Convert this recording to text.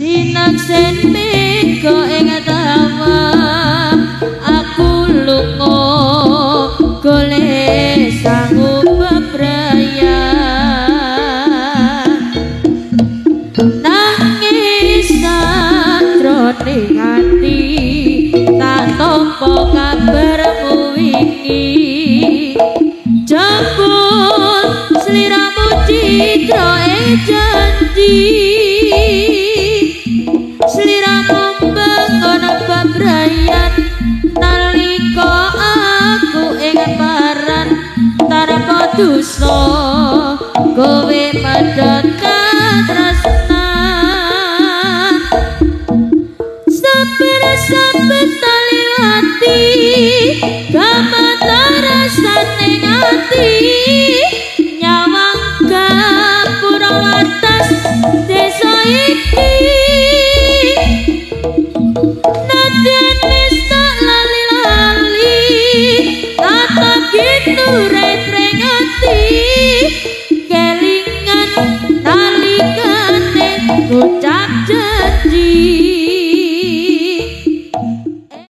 Sinaksen mega ing tawa, aku lunga golek sangu bebrayan. Nangis sajroning ati, tak tampa kabarmu wingi. Jebul sliramu citra ing janji, sliramu bangun bebrayan. Nalika aku ing paran tanpa dosa, kowe medhot katresnan. Sabar sabar taliwati, gamata rasane ati.